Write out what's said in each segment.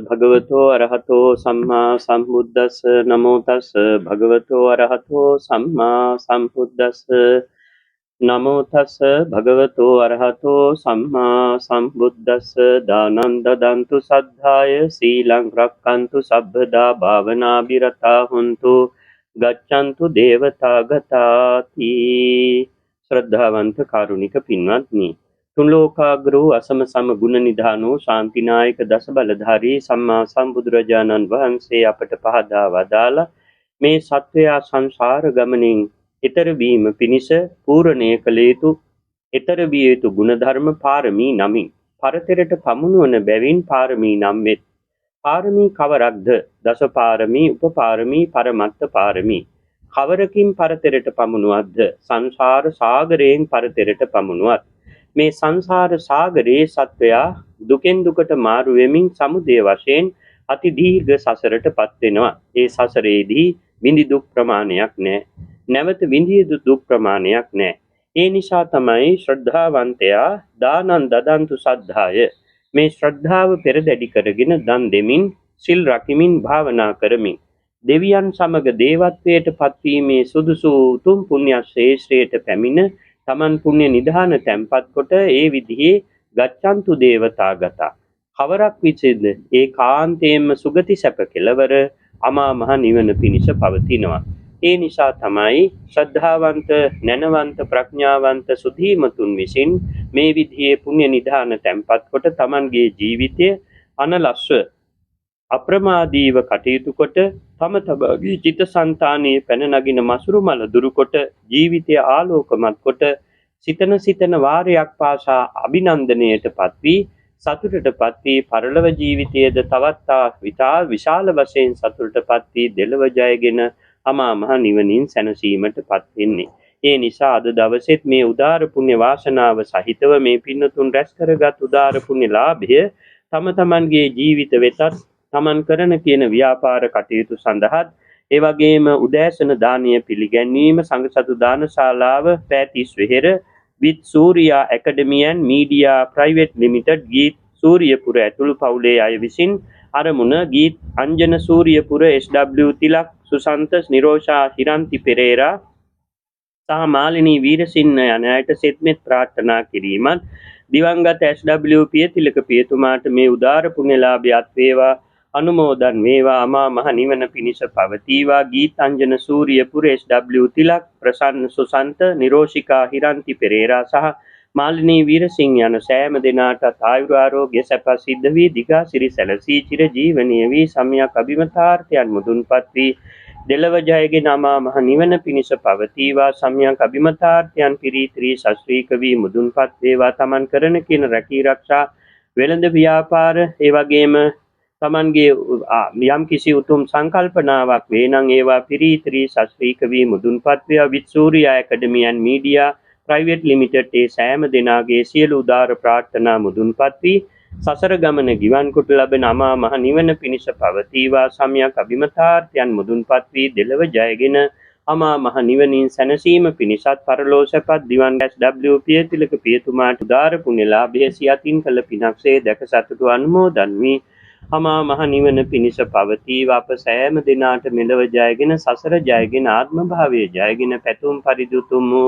භගවතෝ අරහතෝ සම්මා සම්බුද්දස්ස. නමෝ තස්ස භගවතෝ අරහතෝ සම්මා සම්බුද්දස්ස. නමෝ තස්ස භගවතෝ අරහතෝ සම්මා සම්බුද්දස්ස. දානං දදන්තු සද්ධාය, සීලං රක්ඛන්තු සබ්බදා, භාවනාබිරතා හුන්තු, ගච්ඡන්තු දේවතා ගතාති. ශ්‍රද්ධාවන්ත කාරුණික පින්වත්නි, තුන් ලෝකාග්‍ර වූ අසම සම ගුණ නිධානෝ ශාන්තිනායක දස බලධාරී සම්මා සම්බුදුරජාණන් වහන්සේ අපට පහදා වදාළ මේ සත්වයා සංසාර ගමනින් ඊතර වීම පිණිස පූර්ණය කළ යුතු, ඊතර විය යුතු ගුණධර්ම පාරමී නමින් පරතරට පමුණුවන බැවින් පාරමී නම් වෙත්. පාරමී කවරක්ද? දස පාරමී, උපපාරමී, පරමත්ත පාරමී. කවරකින් පරතරට පමුණුවත්ද? සංසාර සාගරයෙන් පරතරට පමුණුවත්. මේ සංසාර සාගරයේ සත්වයා දුකෙන් දුකට මාරු වෙමින් සමුදය වශයෙන් අති දීර්ඝ සසරට පත් වෙනවා. ඒ සසරේදී විඳි දුක් ප්‍රමාණයක් නැහැ. නැවත විඳිය යුතු දුක් ප්‍රමාණයක් නැහැ. ඒ නිසා තමයි ශ්‍රද්ධාවන්තයා දානං දදන්තු සද්ධාය, මේ ශ්‍රද්ධාව පෙරදැඩි කරගෙන දන් දෙමින්, සිල් රකිමින්, භාවනා කරමින් දෙවියන් සමග දේවත්වයට පත්වීමේ සුදුසු උතුම් පුණ්‍ය ශ්‍රේෂ්ඨයට පැමිණ තමන් පුණ්‍ය නිධාන තැන්පත් කොට ඒ විදිහේ ගච්ඡන්තු දේවතාගතා, කවරක් විසින්ද ඒ කාන්තේන්ම සුගති සැප කෙලවර අමා මහ නිවන පිණිස පවතිනවා. ඒ නිසා තමයි ශ්‍රද්ධාවන්ත, නැනවන්ත, ප්‍රඥාවන්ත සුධීමතුන් විසින් මේ විදිහේ පුණ්‍ය නිධාන තැන්පත් කොට තමන්ගේ ජීවිතය අනලස්ව අප්‍රමාදීව කටයුතු කොට තම තමාගේ චිත්තසංතානයේ පැන නගින මසුරු මල දුරු කොට ජීවිතය ආලෝකමත් කොට සිතන සිතන වාරයක් පාසා අභිනන්දනයට පත්වී සතුටට පත්වී පරලොව ජීවිතයේද තවත් විශාල වශයෙන් සතුටට පත්වී දෙලොව ජයගෙන අමා මහ නිවනින් සැනසීමට පත් වෙන්නේ. ඒ නිසා අද දවසෙත් මේ උදාර පුණ්‍ය වාසනාව සහිතව මේ පින්නතුන් රැස් කරගත් උදාර පුණ්‍ය ලාභය තම තමන්ගේ ජීවිත වෙතත්, තමන් කරන කියන ව්‍යාපාර කටයුතු සඳහාත්, ඒ වගේම උදෑසන දානීය පිළිගැන්වීම සංඝසතු දානශාලාව පෑතිස් වෙහෙර with Surya academy and media private limited Geeth Suriyapura ඇතුළු පවුලේ අය විසින් අරමුණ ගීත් අංජන සූරියපුර, SW Tilak Susantha, Nirosha Hiranthi Perera සහ මාලිනී වීරසිංහ යන අයට සෙත්මෙත් ප්‍රාර්ථනා කිරීමත්, දිවංගත SW Piyathilaka පියතුමාට මේ උදාර පුණ්‍යලාභය අත් වේවා, අනුමෝදන් වේවා, අමා මහ නිවන පිණිස පවතිවා. ගීත් අංජන සූරියපුර, SW Tilak ප්‍රසන්න සුසන්ත, නිරෝෂිකා හිරන්ති පෙරේරා සහ මාලිනී වීරසිංහ යන සෑම දෙනාටත් ආයුර ආරෝග්‍ය සැප සිද්ධ වී දිගා සිරි සැලසී චිර ජීවනීය වී සම්‍යක් අභිමතාර්ථයන් මුදුන්පත් වී දෙලව ජයගෙන අමා මහ නිවන පිණිස පවතිවා. සම්‍යක් අභිමතාර්ථයන් පිරී ත්‍රි ශස්ත්‍රීක වී මුදුන්පත් වේවා. තමන් කරන කියන රැකී රක්ෂා වෙළඳ ව්‍යාපාර, ඒ වගේම තමන්ගේ යම් කිසි උතුම් සංකල්පනාවක් වේ නම් ඒවා පිරී ත්‍රි ශස්ත්‍රීක වී මුදුන්පත් වේවා. With Surya academy and media private limited ඒ සෑම දෙනාගේ සියලු උදාර ප්‍රාර්ථනා මුදුන්පත් වී සසර ගමන ගිවන් කොට ලබන අමා මහ නිවන පිණිස පවතිවා. සම්‍යක් අභිමතාර්ථයන් මුදුන්පත් වී දෙලව ජයගෙන අමා මහ නිවනින් සැනසීම පිණිසත් පරලෝ සැපත් දිවන් SW Piyathilaka පියතුමාට උදාර පුණ්‍ය ලාභය සියතින් කළ පිනක්සේ දැක සතුටු අනුමෝදන් වී අමා මහ නිවන පිණිස පවතිවා. අප සෑම දෙනාට මෙලව ජයගෙන සසර ජයගෙන ආත්ම භාවය ජයගෙන පැතුම් පරිදි උතුම් වූ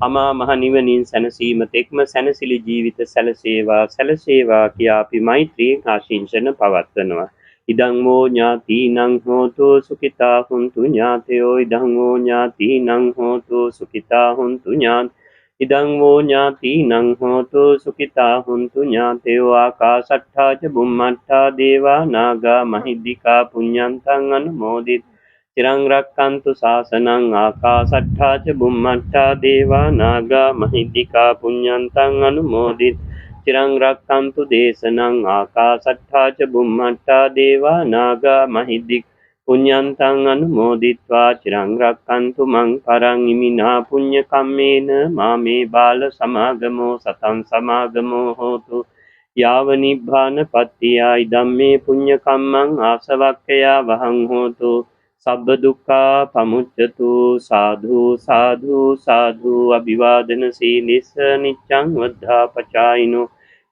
අමා මහ නිවනින් සැනසීම තෙක්ම සැනසිලි ජීවිත සැලසේවා සැලසේවා කියා අපි මෛත්‍රියෙන් ආශිංසන පවත්වනවා. ඉදං වෝ ඥාතිනං හෝතු සුඛිතා හුන්තු ඥාතයෝ. ඉදං වෝ ඥාතිනං හෝතු සුඛිතා හුන්තු ඥාත ඉදං වෝ ඥාතිනං හෝතු සුඛිතා හුන්තු ඥාතයෝ. ආකාසට්ඨා ච බුම්මට්ඨා දේවා නාග මහිද්దికා පුඤ්ඤන්තං අනුමෝදිත චිරං රක්칸තු ශාසනං. ආකාසට්ඨා ච බුම්මට්ඨා දේවා නාග මහිද්దికා පුඤ්ඤන්තං අනුමෝදිත චිරං රක්칸තු දේශනං. ආකාසට්ඨා ච බුම්මට්ඨා දේවා නාග මහිද්దిక පුඤ්ඤන්තං අනුමෝදිත්වා චිරං රක්칸තු මං පරං. ඉමිනා පුඤ්ඤ කම්මේන මාමේ බාල සමාගමෝ සතං සමාගමෝ හෝතු යාව නිබ්බාන පත්තියා. ඉදම් මේ පුඤ්ඤ කම්මං ආසවක්ඛයා වහං හෝතු සබ්බ දුක්ඛා පමුච්ඡතු. සාධු සාධු සාධු. අභිවාදන සීලිස්ස නිච්ඡං වද්ධා පචායිනෝ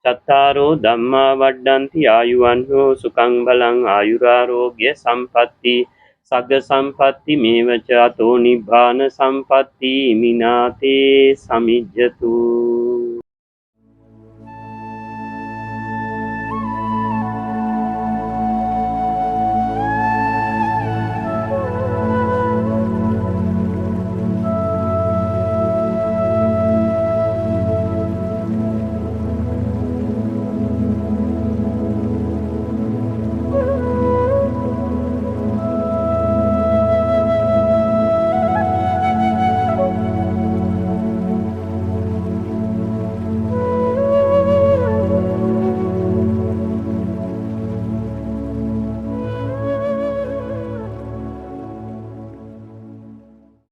චත්තාරෝ ධම්මා වඩ්ඩಂತಿ ආයුවන්නෝ සුඛං බලං ආයුරාරෝග්‍ය සම්පatti සග්ග සම්පatti මේවච අතෝ නිබ්බාන සම්පatti මිනාතේ සමිජ්ජතු.